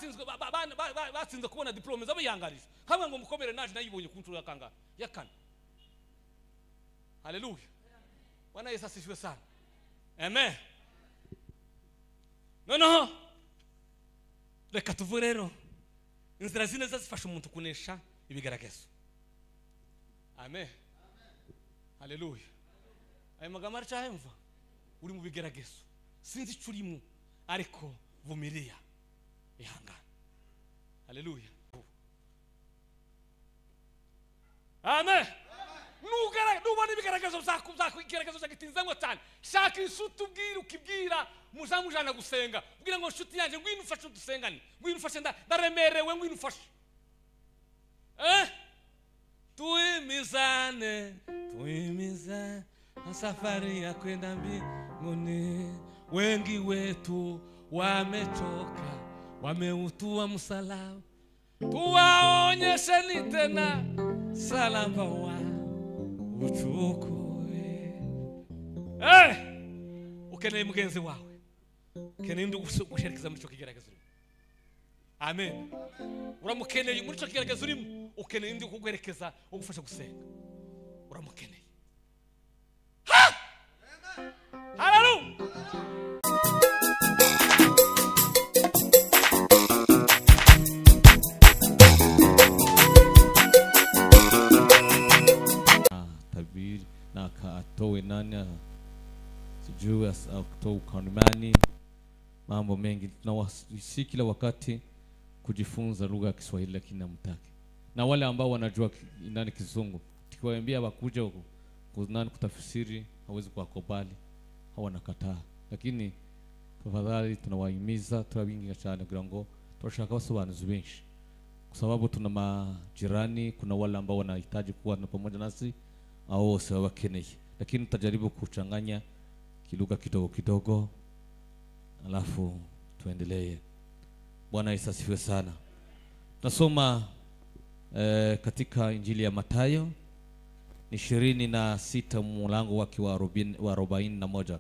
Batsinzwe batsinze kubona diplome zabiyangarije hamwe ngo mukomere naje nayibonye ku nshuro ya kangahe ya kane. Haleluya. Bwana Yesu asifiwe sana. Amen. Noneho reka tuvuge rero inzira zine zifasha umuntu kunesha ibigaragazo. Amen. Haleluya. Ayo magambo aracyahemva uri mu bigeragezo sinzi icyo urimo ariko vumilia ihangane. Haleluya. Amen. Nubona ibigaragazo byakugaragazo byagitinzemo cyane shaka inshuti ubwira ukibwira muzamujana gusenga ubwira ngo nshuti yanjye ngwino ufashe dusengane ngwino ufashe ndaremerewe ngwino ufashe. Tuimizane tuimiza safari ya kwenda mbinguni wengi wetu wamechoka wameutua msalaba tuwaonyesheni tena salamba wa uchukue. Ukeneye mugenzi wawe ukeneye ndi gusherekeza muri cyo kigaragazo. Amen. Uramukeneye muri cyo kigaragazo urimo ukeneye ndi kugwerekeza ugufasha gusenga uramukeneye. Ha! Haleluya. Tabiri na atowe nani sijui atowe kanimani mambo mengi na si kila wakati kujifunza lugha ya Kiswahili lakini namtaki. Na wale ambao wanajua nani Kizungu tukiwaambia wakuja huko nani kutafsiri hawezi kuwakubali hawanakataa, lakini tafadhali tunawahimiza turabinginga cyane kugira ngo turashaka abasobanuzi benshi kwa sababu tuna majirani, kuna wale ambao wanahitaji kuwa na pamoja nasi au wose wakeneye, lakini tutajaribu kuchanganya kilugha kidogo kidogo alafu tuendelee. Bwana Yesu asifiwe sana. Tunasoma katika Injili ya Mathayo ni 26 mlango wake wa 41.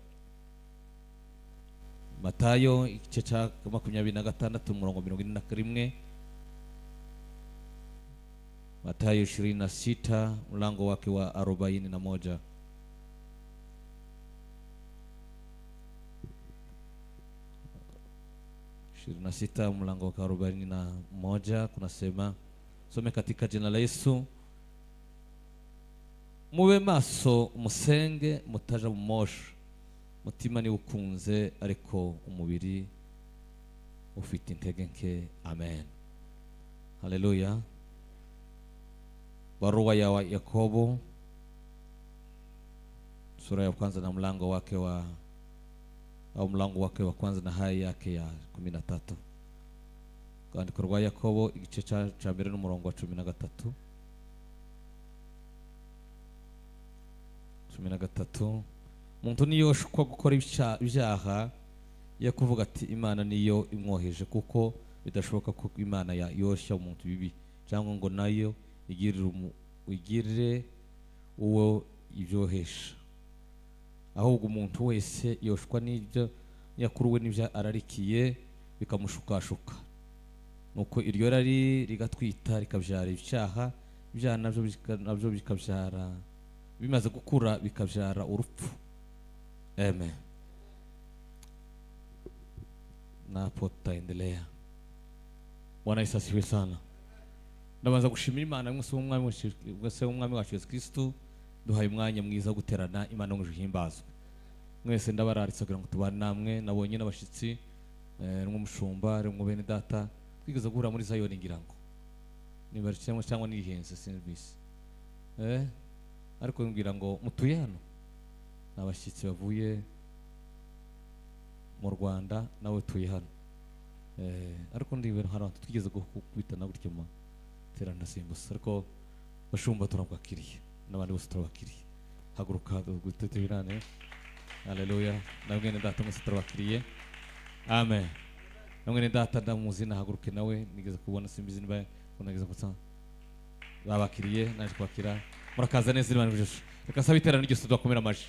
Mathayo igice cya 26 murongo 41. Mathayo 26 mlango wake wa 41. 26 mlango wa 41 kunasema, some katika jina la Yesu. Mube maso musenge mutaja mumosha mutima ni ukunze ariko umubiri ufite intege nke. Amen. Haleluya. Barua ya Yakobo sura ya kwanza na mlango wake wa au mlango wake wa kwanza na haya yake ya 13. Andiko rwa Yakobo igice cha mbere n'umurongo wa 13. 13. Umuntu niyoshukwa gukora ibyaha yakuvuga ati Imana niyo imwoheje, kuko bidashoboka ko Imana yoshya umuntu bibi cyangwa ngo nayo igirire uwo ibyohesha. Ahubwo umuntu wese yoshwa n'ibyo yakuruwe n'ibyo ararikiye bikamushukashuka, nuko iryo rari rigatwita rikabyara ibyaha, ibyaha nabyo bikabyara bimaze gukura bikabyara urupfu. Amen. Na hapo tutaendelea. Bwana Yesu asifiwe sana. Ndabanza gushimira Imana mwese w'umwami wacu Yesu Kristo duhaye umwanya mwiza wo guterana Imana ngo ihimbazwe. Mwese ndabararitse kugira ngo tubane namwe, nabonye n'abashitsi n'umushumba n'umwe bene data twigeze guhura muri Zayoni ngira ngo niba cyangwa nihenze sinbisi. Ariko ngira ngo mutuye hano n'abashitsi bavuye mu Rwanda nawe tuye hano. Ariko ndibera hano twigeze gukubitana gutyo mu terana simbusa, ariko bashumba turabwakiriye n'abandi bose turabakiriye. Haguruka guteterane. Haleluya. Namwe data mwese turabakiriye. Amen. Namwe data ndamuzi nahaguruke nawe nigeze kubona simbizi niba unageze kutsa babakiriye naje kwakira. Murakaza neza Imana ibujije. Reka sabe iterana ryose tubakomera amaji.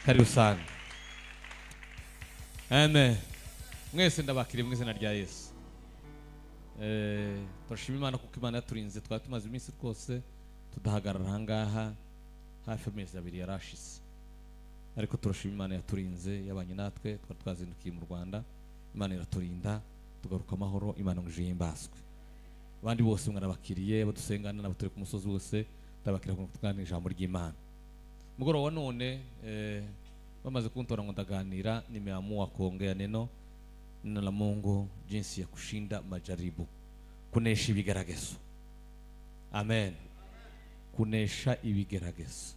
Karibu sana. Amen. Mwese ndabakiriye mu izina rya Yesu. Turashima Imana kuko Imana yaturinze, twari tumaze iminsi rwose tudahagarara ahangaha, hafi amezi 2 yarashize, ariko turashima Imana yaturinze, yabanye natwe, twari twazindukiye mu Rwanda, Imana iraturinda tugaruka amahoro. Imana ngo ihimbazwe. Abandi bose mwarabakiriye, badusengana nabo turi ku musozi wose, ndabakira ku tuganira ijambo ry'Imana. Mugoroba wa none bamaze kuntora ngo ndaganira, nimeamua kuongea neno la Mungu, jinsi ya kushinda majaribu, kunesha ibigeragezo. Amen. Kunesha ibigeragezo,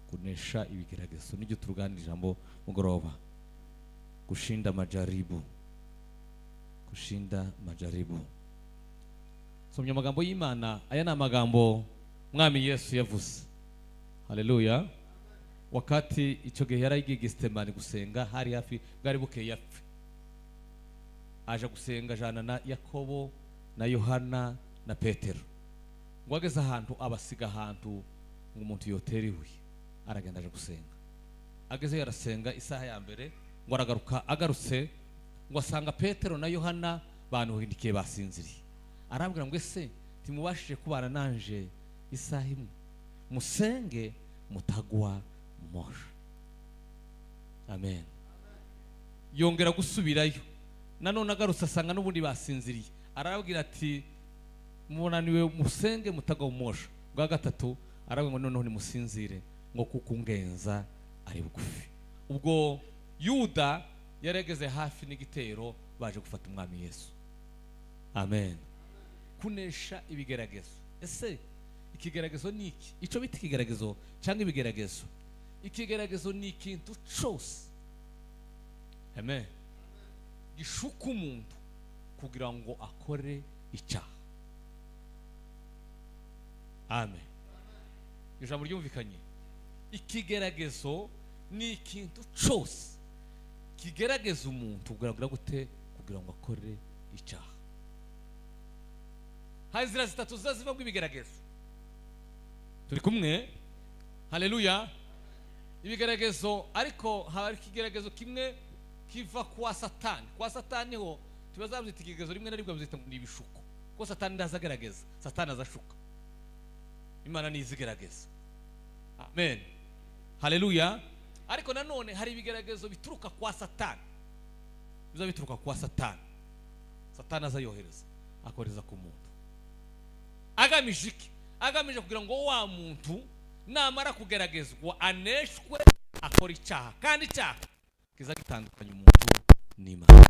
kunesha ibigeragezo nijyo turuganira ijambo mugoroba. Kushinda majaribu, kushinda majaribu. Somye amagambo y'Imana. Aya ni amagambo Mwami Yesu yavuze. Haleluya. Wakati icyo gihe yari agiye Getsemani gusenga, hari hafi bwari bukeye yapfa, aje gusenga ajana na Yakobo na Yohana na Petero. Ngo ageze ahantu abasiga ahantu ngo umuntu yotera ibuye, aragenda aje gusenga. Ageze yarasenga isaha ya mbere, ngo aragaruka, agarutse ngo asanga Petero na Yohana banuhindikiye basinziriye. Arabwira ngo ese timubashije kubana nanje isaha imwe? Musenge mutagwa mosha. Amen. Yongera gusubirayo nanone agarutse asanga n'ubundi basinziriye, arababwira ati munaniwe, musenge mutagwa mosha. Bwa gatatu arabwira ngo noneho nimusinzire, ngo kuko ungenza ari bugufi. Ubwo Yuda yaregeze hafi n'igitero baje gufata Umwami Yesu. Amen. Kunesha ibigeragezo. Ese ikigeragezo ni iki? Ico bita ikigeragezo cyangwa ibigeragezo? Ikigeragezo ni ikintu cyose, amen, gishuka umuntu kugira ngo akore icyaha. Amen. Ijambo ryumvikanye. Ikigeragezo ni ikintu cyose kigerageza umuntu kugira gute? Kugira ngo akore icyaha. Hari inzira zitatu ziva mu ibigeragezo. Turi kumwe? Haleluya. Ibigeragezo, ariko hari ikigeragezo kimwe kiva kwa Satani. Kwa Satani ho tubazabyita ikigeragezo, rimwe na rimwe babyita ngo ni ibishuko, kuko Satani ndazagerageza, Satani azashuka, Imana nizigerageza. Amen. Haleluya. Ariko nanone hari ibigeragezo bituruka kwa Satani, biza bituruka kwa Satani. Satani azayohereza, akohereza ku muntu agamije iki? Agamije kugira ngo wa muntu namara kugeragezwa aneshwe akora icyaha, kandi icyaha kiza gitandukanya umuntu n'Imana.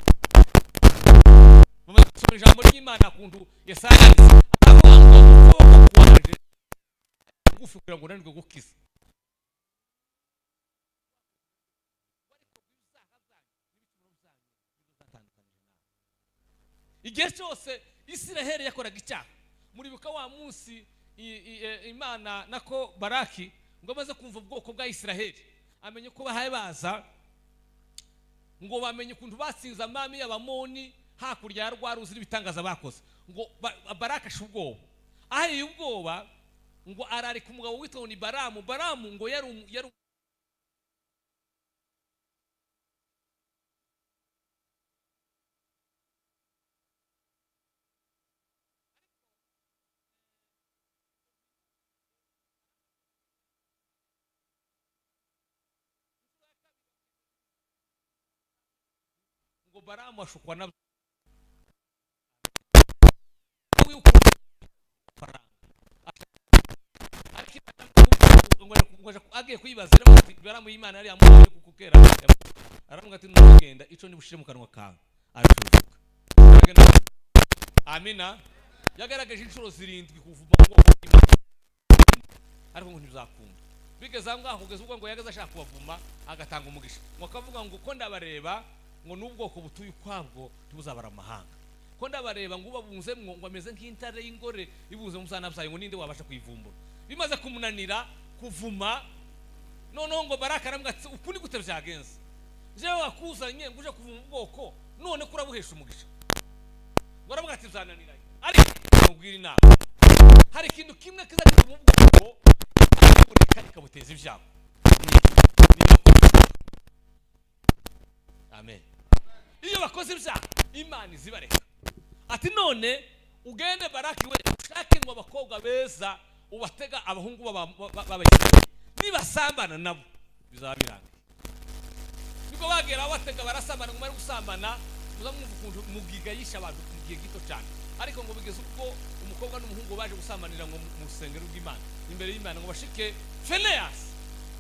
Bamaze gusoma ijambo ry'Imana kuntu Yesaya avuga ngo ukuboko kwanje kugufi kugira ngo unanirwe gukiza. Igihe cyose Isiraheli yakoraga icyaha, muribuka wa munsi Imana nako Baraki ngo amaze kumva ubwoko bwa Isiraheli, amenye ko bahaye baza, ngo bamenye ukuntu batsinze amami y'Abamoni hakurya ya rwa ruzi n'ibitangaza bakoze. Ngo Baraki asha ubwoba, ahiye ubwoba ngo ararika umugabo witwa ni Baramu. Baramu ngo yari ngo Baramu ashukwa na agiye kuyibaza Baramu y'Imana yari yamuhaye kukukera, aravuga ati ntugenda ico nibushire mu kanwa kawe arashuka. Amina. Yagaragaje inshuro 7 kuvuma ngo ariko ngo ntibizakunda. Bigeze aho ngaho kugeza ubwo ngo yageze ashaka kubavuma agatanga umugisha, ngo akavuga ngo ko ndabareba ngo n'ubwoko butuye ukwabwo ntibuzabara amahanga, ko ndabareba ngo ubabunzemwo ngo ameze nk'intare y'ingore ibuze musana byayo, ngo ninde wabasha kuyivumbura. Bimaze kumunanira kuvuma, noneho ngo Baraka aramubwira ati uku ni gute byagenze? Jewe wakuzanye ngo uje kuvuma ubwoko, none ko urabuhesha umugisha. Ngo aramubwira ati byananiranye, ariko mubwira inama, hari ikintu kimwe kizagituma ubwoko bureka ikabuteza ibyago. Amen. Iyo bakoze ibyaha Imana izibareka, Ati none ugende Baraki we ushake ngo abakobwa beza ubatega abahungu b'Abayisiraheli, nibasambana nabo bizaba birangiye. Niko bagera batega barasambana, ngo bari gusambana muzamwumva ukuntu mugiga yisha abantu mu gihe gito cyane. Ariko ngo bigeze ubwo umukobwa n'umuhungu baje gusambanira ngo mu rusengero rw'Imana, imbere y'Imana, ngo bashike Feneyasi.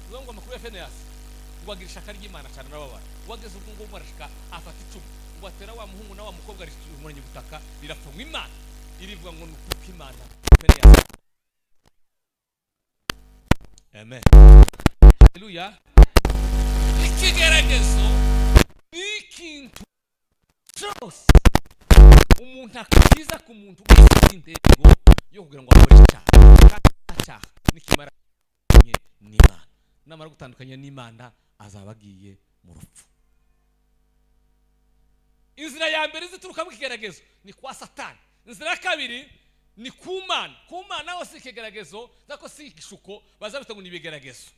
Ngo amakuru ya Feneyasi ngo agira ishaka ry'Imana cyane arababara. Wageze ubwo ngo arashika afata icumu ngo atera wa muhungu na wa mukobwa rishimuranye butaka rirapfa. Ngo Imana irivuga ngo nukuko Imana Feneyasi. Amen. Haleluya. Ikigeragezo ni ikintu cyose umuntu akiza ku muntu ufite intego yo kugira ngo akore icyaha, kandi icyaha nikimara n'Imana, namara gutandukanya n'Imana azaba agiye mu rupfu. Inzira ya mbere izituruka mu kigeragezo ni kwa Satani. Inzira ya kabiri ni ku Mana. Ku Mana ho si ikigeragezo, nako si igishuko, bazabita ngo ni ibigeragezo.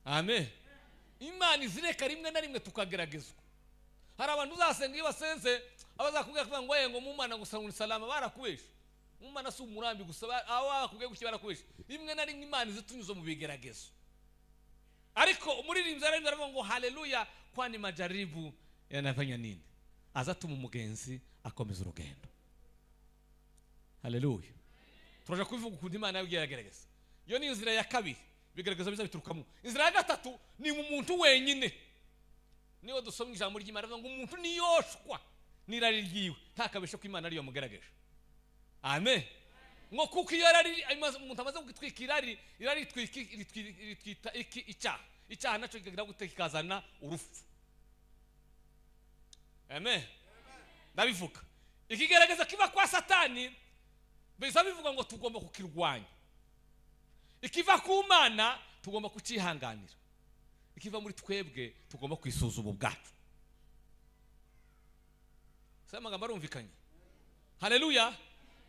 Amen. Imana izireka rimwe na rimwe tukageragezwa. Hari abantu uzasenga iyo basenze abazakubwira kuvuga ngo ngo mu Mana gusa ngo salama, barakubesha. Mu Mana si umurambi gusa, aho bakubwiye gutya barakubesha. Rimwe na rimwe Imana izitunyuza mu bigeragezo. Ariko umuririmbyi aravuga ngo haleluya, kwani majaribu yanafanya nini? Azatuma umugenzi akomeza urugendo. Haleluya. Turaje kubivuga ukuntu Imana yagerageza. Iyo ni inzira ya kabiri bigaragaza biza biturukamo. Inzira ya gatatu ni mu muntu wenyine. Niyo dusoma ijambo ry'Imana ngo umuntu niyoshwa n'irari ryiwe ntakabeshe ko Imana ariyo mugerageje. Amen. Ngo kuko iyo irari umuntu amaze gutwika irari, irari ritwita iki? Icyaha. Icyaha nacyo kikagira gute? Kikazana urupfu. Amen. Ndabivuga. Ikigaragaza kiva kwa Satani biza bivuga ngo tugomba kukirwanya. Ikiva ku Mana tugomba kucihanganira. Ikiva muri twebwe tugomba kwisuzuma ubwacu. Sasa amagambo arumvikanye. Haleluya.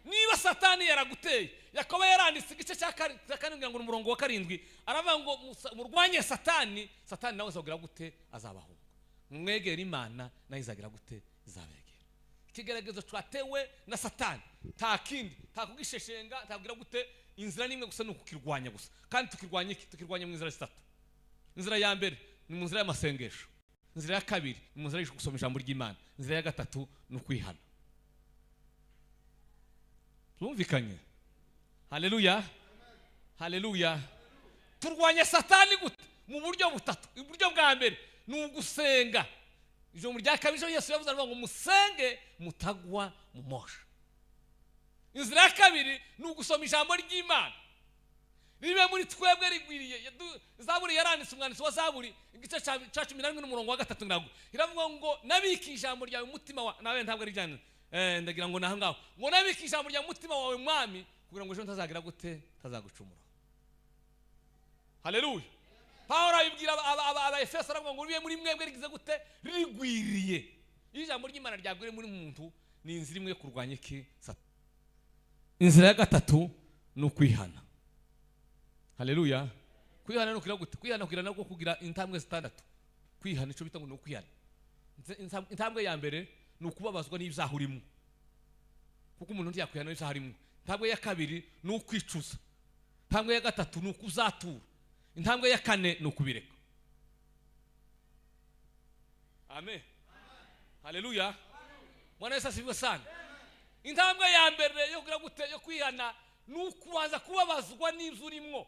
Niba Satani yaraguteye, Yakobo yaranditse igice cya karindwi ngo umurongo wa 7 aravuga ngo murwanye Satani, Satani nawe azagira gute? Azabahunga. Mwegera Imana nayo izagira gute? Izabegera. Ikigaragazo twatewe na Satani nta kindi, nta kugisheshenga, nta kugira gute, inzira nimwe gusa ni ukukirwanya gusa. Kandi tukirwanya iki? Tukirwanya mu nzira zitatu. Inzira ya mbere ni mu nzira y'amasengesho. Inzira ya kabiri ni mu nzira yo gusoma ijambo ry'Imana. Inzira ya gatatu ni ukwihana. Tumvikanye? Haleluya. Haleluya. Turwanya Satani gute? Mu buryo butatu. Uburyo bwa mbere ni ugusenga. Ijambo rya kabiri Yesu yavuze aravuga ngo musenge mutagwa mu mosha. Inzira ya kabiri ni ugusoma ijambo ry'Imana ribe muri twebwe rigwiriye. Zaburi yaranditse, umwanditsi wa Zaburi igice cya 11 n'umurongo wa 3 ndago iravuga ngo nabika ijambo ryawe mutima wa nawe, ntabwo ari ryane ndagira ngo naho ngaho ngo nabika ijambo rya mutima wawe mwami, kugira ngo ejo ntazagira gute? Ntazagucumura. Haleluya. Paulo abibwira aba Efeso aravuga ngo ribe muri mwebwe rigize gute? Rigwiriye. Ijambo ry'Imana ryagwiriye muri muntu ni inzira imwe yo kurwanya iki? Satani. Inzira ya gatatu ni ukwihana. Haleluya. Kwihana no kugira gute? Kwihana kugira nako kugira intambwe zitandatu. Kwihana ico bita ngo ni ukwihana. Intambwe ya mbere ni ukubabazwa n'ibyaha urimo. Kuko umuntu ntiyakwihana n'ibyaha arimo. Intambwe ya kabiri ni ukwicuza. Intambwe ya gatatu ni ukuzatura. Intambwe ya kane ni ukubireka. Amen. Haleluya. Mwana Yesu asifiwe sana. Intambwe ya mbere yo kugira gute? Yo kwihana ni ukubanza kubabazwa n'ibyo urimo.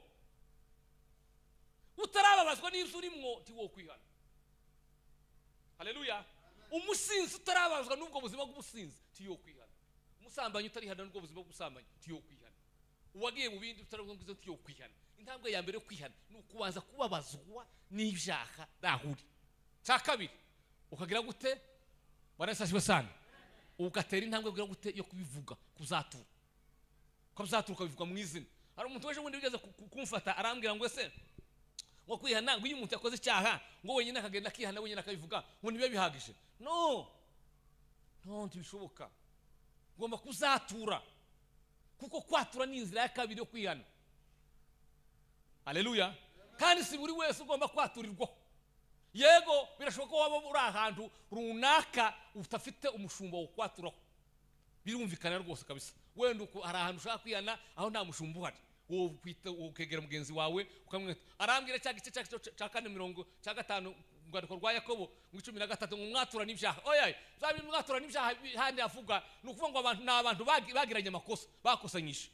Utarababazwa n'ibyo urimo ntiwo kwihana. Haleluya. Umusinzi utarababazwa n'ubwo buzima bw'ubusinzi ntiyo kwihana. Umusambanyi utarihana n'ubwo buzima bw'ubusambanyi ntiyo kwihana. Uwagiye mu bindi utarababazwa ntiyo kwihana. Intambwe ya mbere yo kwihana ni ukubanza kubabazwa n'ibyaha dahuri. Cya kabiri ukagira gute? Bwana Yesu asifiwe sana. Ugatera intambwe kugira gute? Yo kubivuga, kuzatura. Kuzatura ukabivuga mu izina. Hari umuntu weje wundi wigeze kumfata arambwira ngo ese ngo kwihana ngo iyo umuntu yakoze icyaha ngo wenyine akagenda akihana wenyine akabivuga ngo nibe bihagije. No. No, ntibishoboka. Ngomba kuzatura. Kuko kwatura ni inzira ya kabiri yo kwihana. Haleluya. Kandi si buri wese ugomba kwaturirwa. Yego, birashoboka ko waba uri ahantu runaka udafite umushumba wo kwaturaho, birumvikana rwose kabisa. Wenda hari ahantu ushaka kwihana aho nta mushumba uhari, wowe ukegera mugenzi wawe ukamwita. Arambwira cya gice cya kane mirongo cya gatanu mu rwandiko rwa Yakobo mu 13 ngo mwaturane ibyaha. Oya, bya bintu mwaturane ibyaha handi avuga ni ukuvuga ngo abantu ni abantu bagiranye amakosa, bakosanyije.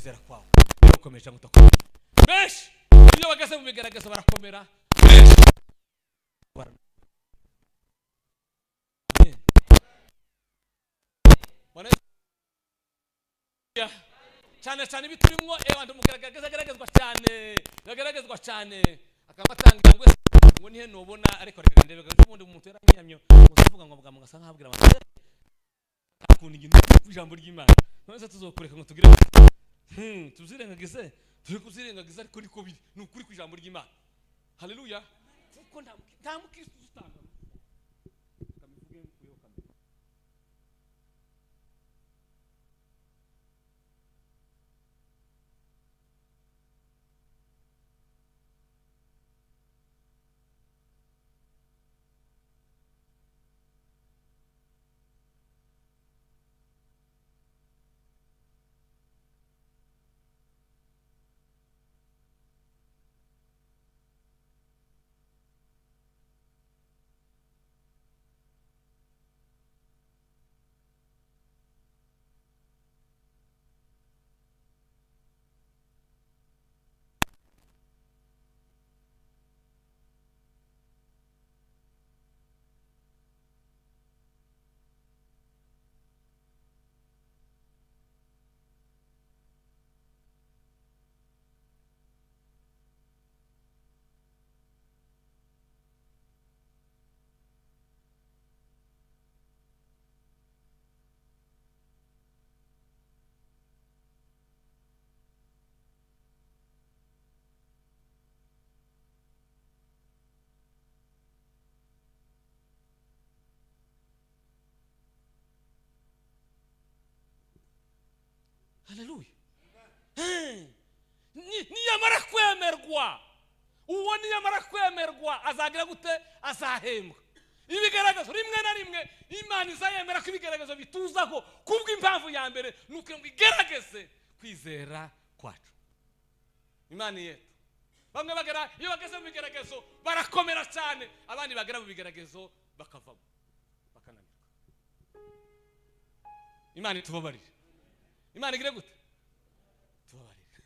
Kwizera kwawe birakomeye cyangwa utakomeye. Benshi iyo bageze mu bigaragazo barakomera. Benshi cyane cyane biturimo abantu mugaragaza garagazwa cyane bagaragazwa cyane akabatangira ngo ngo nihe nubona ariko reka ndebe ubundi umuntu yaranyamyo muzavuga ngo bwa mugasa nkabwira abantu akunda ikintu ijambo ry'Imana none se tuzokureka ngo tugire tuzirengagize turi kuzirengagiza ariko niko biri ni ukuri ku ijambo ry'Imana. Haleluya. Kuko nta mukristo uzutanga kamivuge kuyo kamera. Haleluya. Niyamara kwemerwa, uwo niyamara kwemerwa azagira gute? Azahembwa. Ibigaragazo rimwe na rimwe Imana izayemera ko ibigaragazo bituzaho kubw'impamvu ya mbere nuko ngo igerageze kwizera kwacu. Imana yetu. Bamwe bagera iyo bageze mu bigaragazo barakomera cyane, abandi bagera mu bigaragazo bakavamo bakananirwa. Imana itubabarire. Imana igire gute? Tubabarire.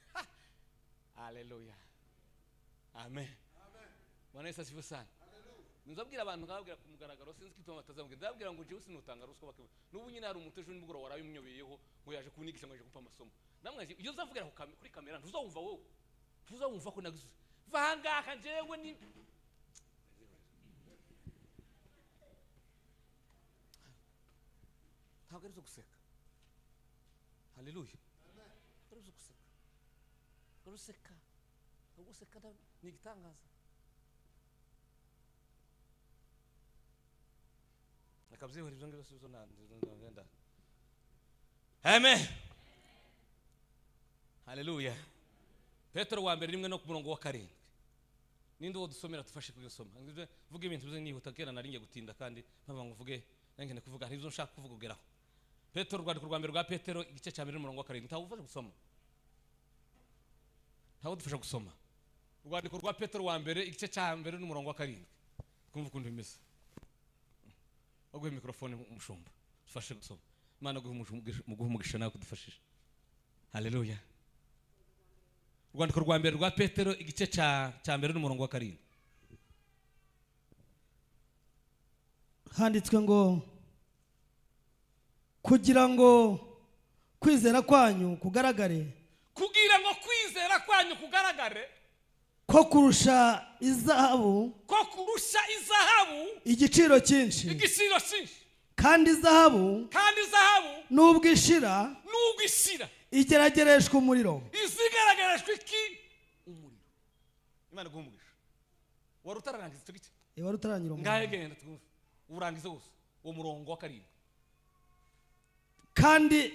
Haleluya. Amen. Bwana Yesu asifiwe sana. Nzabwira abantu nkababwira ku mugaragaro sinzi kituma batazambwira. Ndababwira ngo jewe sinutanga ruswa bakaba. Nubu nyine hari umuntu ejo nimugoroba warabimunyobeyeho ngo yaje kunigisha ngo yaje kumpa amasomo. Namwe iyo nzavugira kuri kamera ntuzawumva wowe. Ntuzawumva ko nagize. Vangaka jewe ni ntabwo ari zo guseka. Haleluya. Amen. Guseka. Guseka. Guseka ni igitangaza. Akabyihora ibyo ngibyo subizo ngenda. Amen. Haleluya. Petero wa mbere rimwe no ku murongo wa 7. Ninde uwo dusomera tufashe kugisoma. Vuga ibintu bize nihuta kera naringiye gutinda kandi mpava ngo mvuge nange kuvuga hari ibyo nshaka kuvuga ugeraho. Petero rwandiko rwa mbere rwa Petero igice cya mbere n'umurongo wa 7. Ntawe ufashe gusoma. Ntawe dufasha gusoma. Rwandiko rwa Petero wa mbere igice cya mbere n'umurongo wa 7. Twumva ukuntu bimeze. Baguhe mikrofone umushumba. Dufashe gusoma. Imana guhe umugisha nawe kudufashisha. Haleluya. Rwandiko rwa mbere rwa Petero igice cya mbere n'umurongo wa 7. Handitswe ngo kugira ngo kwizera kwanyu kugaragare, kugira ngo kwizera kwanyu kugaragare ko kurusha izahabu, ko kurusha izahabu igiciro cyinshi, igiciro cyinshi, kandi izahabu, kandi izahabu nubwo ishira, nubwo ishira igeragereshwa umuriro, izigaragereshwa iki? Umuriro. Imana guha umugisha. Wari utararangiza icyo gice? Wari utarangira umuriro. Ngahe genda twumve urangize wose uwo murongo wa 7. Kandi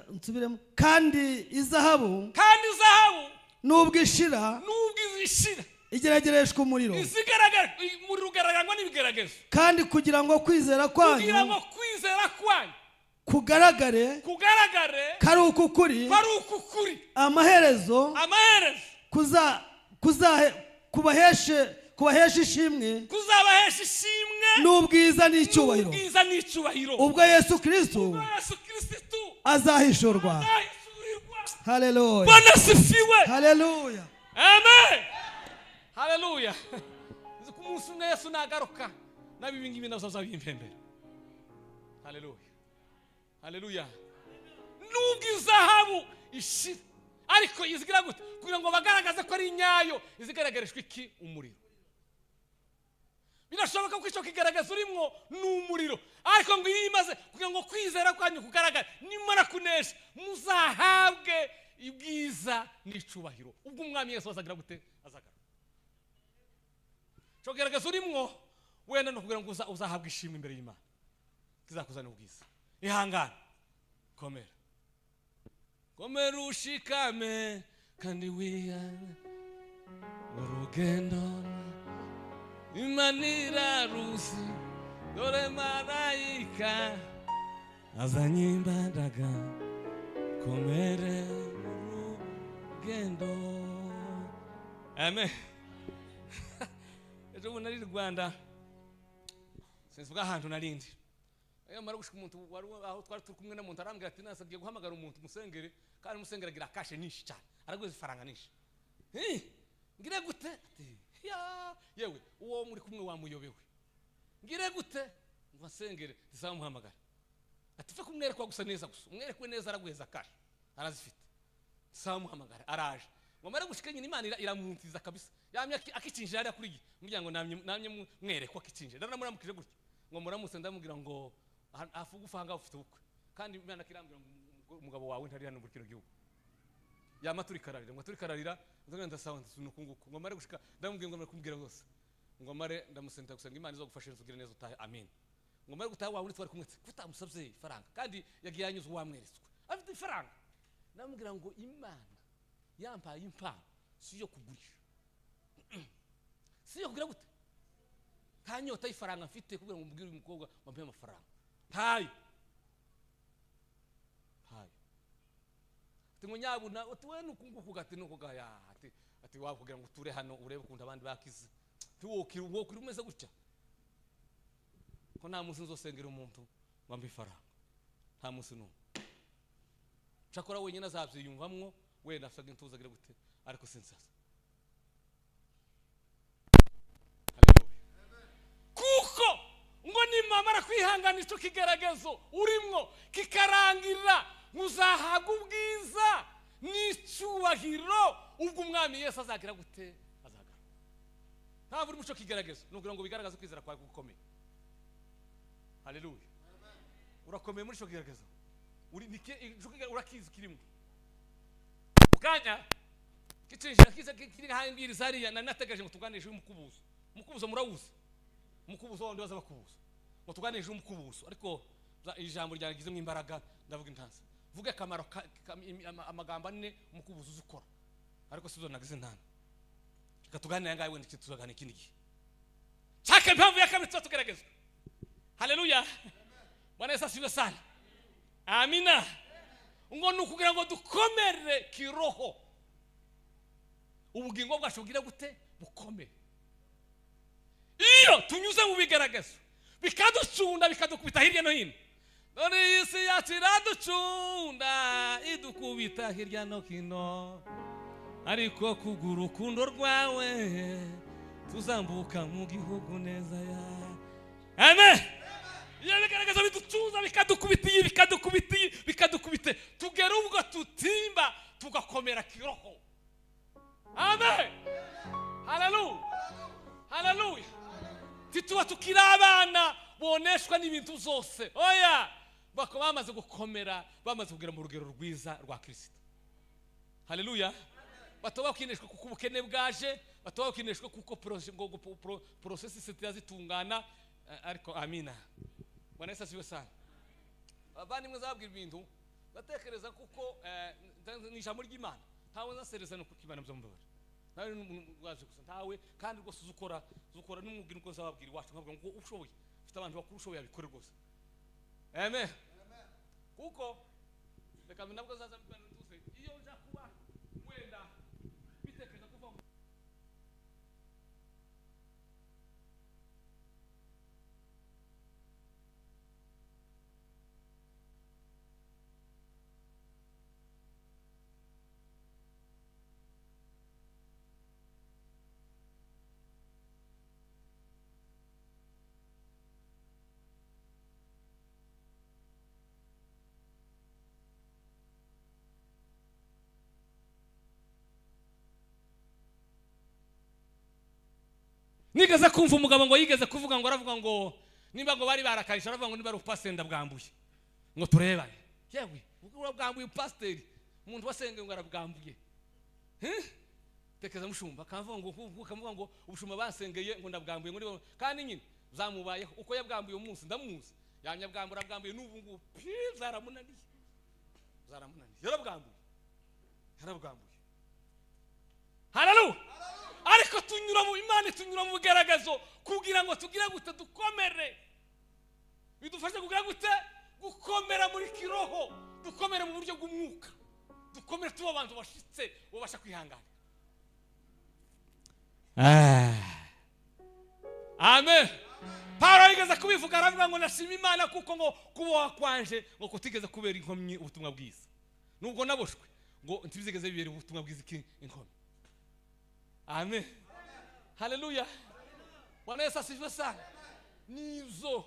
nsubiremo, kandi izahabu, kandi izahabu nubwo ishira, nubwo ishira igeragereshwa umuriro, izigaragara umuriro ugaragara n'ibigaragazo, kandi kugira ngo kwizera kwanyu, kugira ngo kwizera kwanyu kugaragare, kugaragare kari ukukuri, kari ukukuri, amaherezo, amaherezo kuza kubahesha ishimwe, kuzabahesha ishimwe n'ubwiza n'icyubahiro, n'ubwiza n'icyubahiro, ubwo Yesu Kristo, Yesu Kristo azahishurwa. Haleluya. Bwana asifiwe. Haleluya. Amen. Haleluya. Nzi ko umunsi umwe Yesu nagaruka nabi ibi ngibi nabyo azabimpembera. Haleluya. Haleluya. Nubwo izahabu ishira, ariko izigira gute kugira ngo bagaragaze ko ari nyayo, izigaragarishwa iki? Umuriro. Birashoboka ko icyo kigaragaza urimo ni umuriro, ariko ngo iyo imaze kugira ngo kwizera kwanyu kugaragare, nimara kunesha muzahabwe ibwiza n'icubahiro ubwo umwami Yesu azagira gute? Azagaruka. Cyo kigaragaza urimo wenda no kugira ngo uzahabwe ishimwe imbere y'Imana, kizakuzanira ubwiza. Ihangane, komera, komera ushikame kandi wihane urugendo Imana iraruzi, dore marayika azanye imbaraga, komere urugendo. Amen. Ejo bundi nari Rwanda, sinzi ahantu narindi. Iyo mara gushika umuntu wari aho twari turi kumwe na muntu arambwira ati nasagiye guhamagara umuntu musengere, kandi musengere agira kashe nyinshi cyane, araguze ifaranga nyinshi. Ngire gute? Ati ya yewe uwo muri kumwe wamuyobewe. Ngire gute? Ngo asengere ntizamuhamagara. Ati fe kumwerekwa gusa neza gusa, umwerekwe neza araguheza kashe, arazifite. Ntizamuhamagara araje. Ngo mara gushika nyine Imana iramuntiza kabisa. Yamye akicinjira ari kuri umuryango namye mwerekwa akicinjira. Ndanamuramukije gutya. Ngo muramutse ndamubwira ngo afugufanga ufite ubukwe. Kandi Imana kirambwira ngo umugabo wawe ntari hano muri kino gihugu. Yama turi kararira, ngo turi kararira, ndagenda sawa nsunukunguko. Ngo mare gushika ndamubwira ngo mare kumbwira rwose. Ngo mare ndamusenta gusenga Imana izogufasha tugire neza utahe. Amen. Ngo mare gutaha wawe twari kumwe kutamusabye ifaranga kandi yagiye yanyuze wamweretswe. Afite ifaranga. Ndamubwira ngo Imana yampaye impano si yo kugurisha. Si yo kugira gute? Nta nyota y'ifaranga mfite kugira ngo mbwire uyu mukobwa wampe amafaranga. Ntayo. Ntayo. Ati ngo nyabuna ati we nukunguku gati nuko gaya ati ati wakugira ngo uture hano urebe ukuntu abandi bakize. Ati wokira umeze gutya. Ko nta munsi nzosengera umuntu wampe ifaranga. Nta munsi n'umwe. Cyakora wenyine azabyiyumvamwo wenda afite intuza agira gute ariko sinsaza. Haleluya. Kuko ngo nimamara kwihangana icyo kigaragazo urimwo kikarangira, muzahabwa ubwiza n'icyubahiro ubwo umwami Yesu azagira gute? Azagaruka. Nta buri muco kigaragazo nukugira ngo bigaragaze kwizera kwawe gukomeye. Haleluya. Urakomeye muri cyo kigaragazo. Uri nike urakizi kirimo. Mukanya kicinjira kiza kiri hambiriza hariya na nategereje ngo tuganije umukubuzo. Umukubuzo murawuzi. Umukubuzo wandi baza bakubuza. Ngo tuganije umukubuzo ariko ijambo ryagize mu imbaraga ndavuga intanze. Vuga akamaro amagambo ane umukubuzo uzukora. Ariko sizo nagize ntana. Reka tuganire ngaye wenda tuzagana ikindi gihe. Chaka impamvu yakabiri tugeragezwa. Haleluya. Bwana Yesu asifiwe sana. Amina. Ngo nukugira ngo dukomere kiroho. Ubugingo bwacu bugira gute? Bukomere. Iyo tunyuze mu bigaragazo bikaducunda bikadukubita hirya no hino. None isi yacu iraducunda idukubita hirya no hino, ariko kubw'urukundo rwawe tuzambuka mu gihugu neza ya. Amen. Iyo bigaragaza biducuza bikadukubita iyi bikadukubita iyi bikadukubita tugera ubwo tutimba tugakomera kiroho. Amen. Haleluya. Haleluya. Tituba tukiri abana boneshwa n'ibintu zose. Oya, bako bamaze gukomera, bamaze kugera mu rugero rwiza rwa Kristo. Haleluya. Batoba kineshwa kuko ubukene bwaje, batoba kineshwa kuko process zitungana, ariko amina. Bwana Yesu asifiwe sana. Abandi muzabwira ibintu batekereza kuko ni ijambo ry'Imana. Ntawe nzasereza no kukibana byo mubabara. Nawe waje gusa ntawe kandi rwose uzukora n'umubwira uko nzababwira iwacu nkavuga ngo ushoboye ufite abantu bakuru ushoboye abikore rwose. Amen. Kuko reka nabwo zaza tuze iyo nja kuba wenda bitekereza kuva Nigeze kumva umugabo ngo yigeze kuvuga ngo aravuga ngo nimba ngo bari barakarisha aravuga ngo niba ari upasiteri ndabwambuye ngo turebane. Yewe urabwambuye upasiteri, umuntu wasenge ngo arabwambuye. Tekeza mushumba akavuga ngo ukamuvuga ngo ubushumba basengeye ngo ndabwambuye ngo kandi nyine zamubayeho uko yabwambuye umunsi ndamuzi yanyabwambura bwambuye n'ubu ngubu zaramunaniye yarabwambuye. Haleluya. Ariko tunyura mu Imana, tunyura mu bigaragazo kugira ngo tugire gute dukomere, bidufashe kugira gute gukomera muri kiroho, dukomere mu buryo bw'umwuka, dukomere tuba abantu bashitse babasha kwihangana. Amen. Paulo yigeze kubivuga aravuga ngo nashima Imana kuko ngo kuboha kwanje ngo kutigeze kubera inkomyi ubutumwa bwiza, nubwo naboshwe ngo ntibizigeze bibera ubutumwa bwiza inkomyi. Amen. Haleluya. Bwana Yesu asifiwe sana. Nizo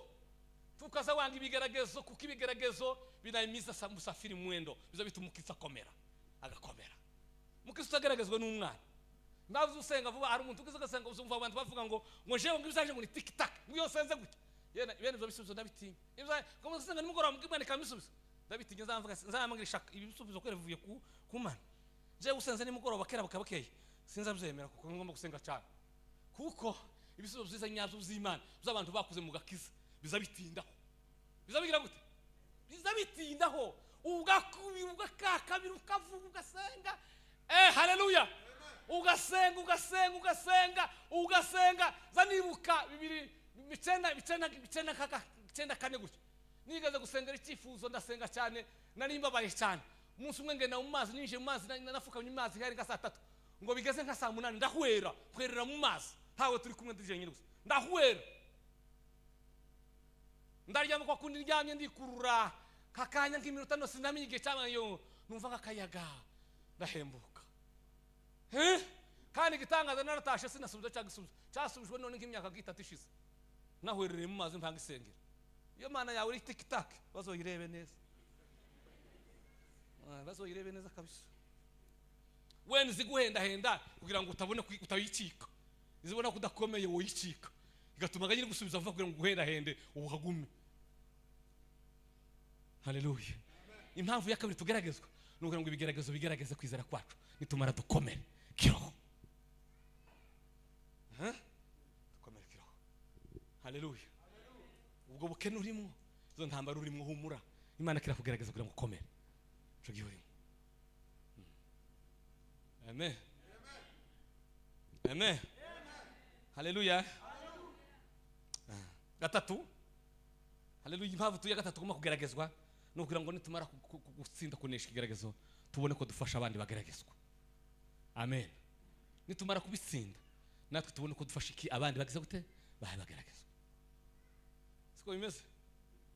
tukaza wanga ibigeragezo kuko ibigeragezo binayimiza musafiri mwendo, biza bituma umukristo akomera agakomera. Umukristo agaragazwa n'umwana. Ndavuze usenga vuba hari umuntu ugize ugasenga uzumva abantu bavuga ngo jewe ngo ibizaje ngo ni tik tak ngo senze gute. Yena bene ibyo bisubizo ndabitinya. Ibyo ngo usenga nimugoroba mbwimane kamisubizo ndabitinya nzavuga nzamangirisha ibisubizo kwera bivuye ku Mana. Jewe usenze nimugoroba kera bakabakeye sinzabyemera kuko ngomba gusenga cyane, kuko ibisubizo byiza nyabyo by'Imana by'abantu bakuze mu gakiza biza bitindaho. Biza bigira gute? Biza bitindaho ugakubira ugakakabira ukavuga ugasenga. Haleluya. Ugasenga ugasenga ugasenga ugasenga. Zanibuka bibiri bicenda bicenda bicenda kaka bicenda kane gutyo. Nigeze gusengera icyifuzo ndasenga cyane nari mbabaye cyane. Umunsi umwe ngenda mu mazi ninje mu mazi nafukamye mu mazi hari nka saa 3 ngo bigeze nka saa 8 ndahwera kwerera mu mazi ntawe turi kumwe ndije nyine gusa ndahwera ndaryama kwa kundi ndyamye ndikurura kakanya nk'iminota no sinamenye igihe cyabaye numva nk'akayaga ndahembuka. Kandi gitangaza naratashe sinasubiza cyagisubiza cyasubijwe none nk'imyaka 3 ishize nahwerereye mu mazi mpanga isengera. Iyo Mana yawe iri tik tak bazoyirebe neza, bazoyirebe neza kabisa. Wenda ziguhenda henda kugira ngo utabone utayicika, izibona kudakomeye woyicika igatuma ganyiri gusubiza vuba kugira ngo guhenda hende uhagume. Haleluya. Impamvu ya kabiri tugeragezwa ni ukugira ngo ibigeragezo bigerageze kwizera kwacu nitumara dukomere kiroho. Dukomere kiroho. Haleluya. Ubwo bukene urimo, izo ntambara urimo, humura Imana kirakugerageza kugira ngo ukomere ico gihe urimo. Amen. Amen. Haleluya. Gatatu. Haleluya. Impamvu tuya gatatu tugomba kugeragezwa ni ukugira ngo nitumara gutsinda kunesha ikigeragezo tubone ko dufasha abandi bageragezwa. Amen. Nitumara kubitsinda natwe tubone ko dufasha iki abandi bagize gute bageragezwa. Siko bimeze?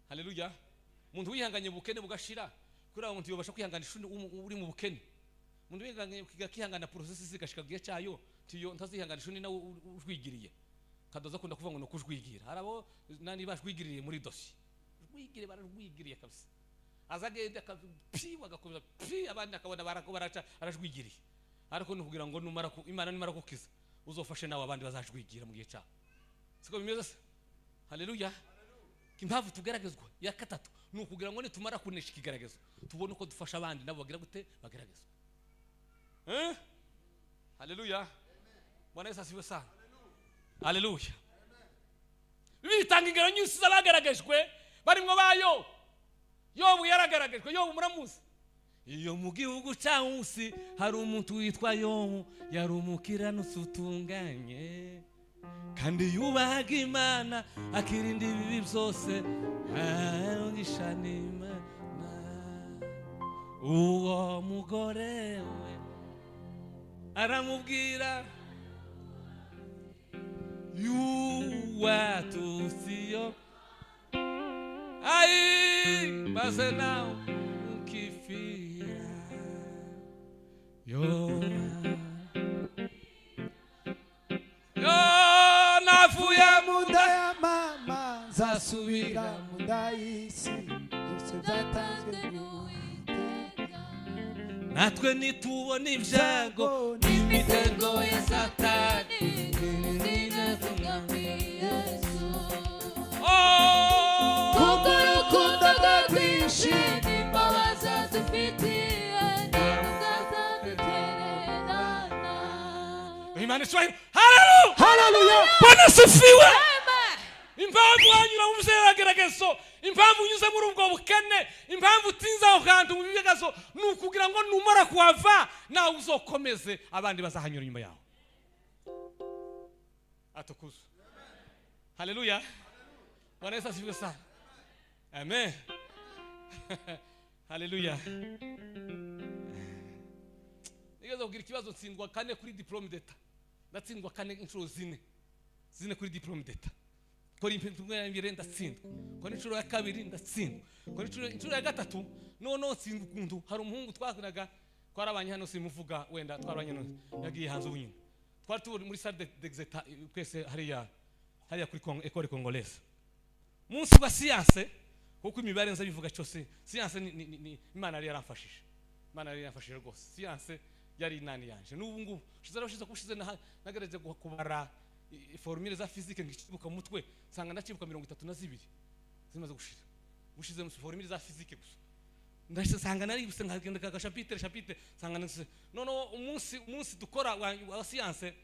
Haleluya. Umuntu wihanganye bukene bugashira kuri abo muntu yobasha kwihanganisha uri mu bukene. Umuntu wihanganye kihangana process zigashika gihe cyayo tiyo ntazihanganisha undi nawe ujwigiriye. Kadoza kunda kuvuga ngo no kujwigira. Harabo nani bajwigiriye muri dossier. Jwigire barajwigiriye kabisa. Azagenda pi bagakomeza pi abandi akabona baraca arajwigiriye. Ariko nukugira ngo numara Imana nimara gukiza uzofashe nawe abandi bazajwigira mu gihe cyabo. Siko bimeze se? Haleluya. Impamvu tugeragezwa ya gatatu ni ukugira ngo nitumara kunesha ikigeragezo tubone uko dufasha abandi nabo bagira gute bageragezwa. Haleluya. Bwana Yesu asifiwe sana. Haleluya. Bibiliya itanga ingero nyinshi z'abagaragajwe barimwo bayo. Yobu yaragaragajwe. Yobu muramuzi. Iyo mu gihugu cya Usi hari umuntu witwa Yobu, yari umukiranutsi utunganye kandi yubahaga Imana akirinda ibibi byose arongisha n'Imana. Uwo mugore we aramubwira yuwatusiyo ai maze nawe ukifira yo navuye mu nda ya mama nzasubira mu nda y'isi byose byatanzwe n'Uwiteka Natwe nitubona ibyago n'imitego ya Satani kuko urukundo rwe rwinshi n'imbabazi adufitiye ntiruzadutererana. Imana ishobora. Haleluya! Haleluya! Bwana asifiwe. Impamvu wanyura mu bigeragezo, impamvu unyuze muri ubwo bukene, impamvu utinze aho hantu mu bigeragezo, ni ukugira ngo numara kuhava nawe uzokomeze abandi bazahanyura inyuma yawe. Atukuzwe. Haleluya. Bwana Yesu asifiwe sana. Amen. Haleluya. Nigeze kugira ikibazo ntsindwa 4 kuri diplome d'etat. Ndatsindwa 4 inshuro 4. 4 kuri diplome d'etat. Kora impinduka ya mbere ndatsindwa. Kora inshuro ya kabiri ndatsindwa. Kora inshuro ya gatatu noneho ntsindwa ukuntu. Hari umuhungu twakoraga twarabanye hano simuvuga wenda twarabanye hano yagiye hanze ubunyine. Twari turi muri salle d'exeta twese hariya kuri École Congolaise. Munsi wa science kuko imibare nza bivuga cyose science ni Imana yari yaramfashije. Imana yari yaramfashije rwose. Science yari inani yanje. N'ubu ngubu shize kushize nagerageje kubara formule za physique ngikibuka mutwe sanga ndakibuka 32 zimaze gushira. Gushize mu formule za physique gusa. Ndashise sanga nari gusa nkagenda ka chapitre sanga no umunsi dukora wa science